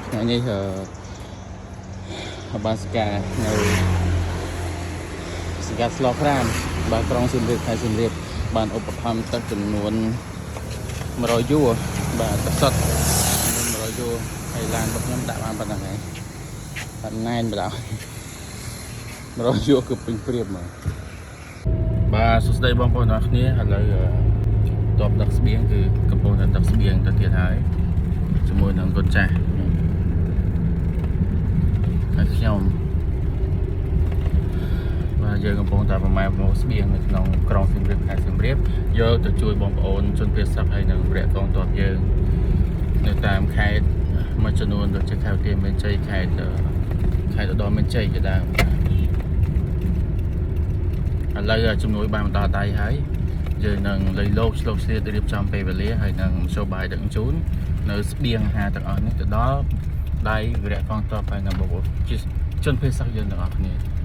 ថ្ងៃនេះអឺបានសកានៅសង្កាត់ស្លក្រាមបាទក្រុងសៀមរាបខេត្តសៀមរាបបានឧបត្ថម្ភទឹកចំនួន100យួរបាទទឹកសុទ្ធចំនួន100យួរហើយឡានរបស់ខ្ញុំដាក់បានប៉ុណ្ណឹងហើយបាត់ណែនបណ្ដោយ100យួរគឺពេញព្រៀបមកបាទសួស្តីបងប្អូនទាំងអស់គ្នាឥឡូវតបដឹកស្បៀងគឺកំពុងតែដឹកស្បៀងទៅទៀតហើយជាមួយនឹងកូនចាស់ហើយខ្ញុំបាទយើងកំពុងតែប្រម៉ែប្រមូលស្បៀងនៅក្នុងក្រុងសៀមរាបខេត្តសៀមរាបយកទៅជួយបងប្អូនជនភៀសសឹកហើយនិងវរៈកងទ័ពយើងនៅតាមខេត្តមួយចំនួនដូចជាខេត្តឧត្តរមានជ័យខេត្តខេត្តឧត្តរមានជ័យជាដើមឥឡូវជំនួយបានបន្តដៃហើយយើងនឹងលៃលោកឆ្លុកឆ្លៀតរៀបចំពេលវេលាហើយនឹងមធ្យោបាយដឹកជញ្ជូននៅស្បៀងអាហារទាំងអស់នេះទៅដល់ដៃវរៈកងទ័ពហើយនិងបងប្អូនជាជនភៀសសឹកយើងទាំងអស់គ្នា។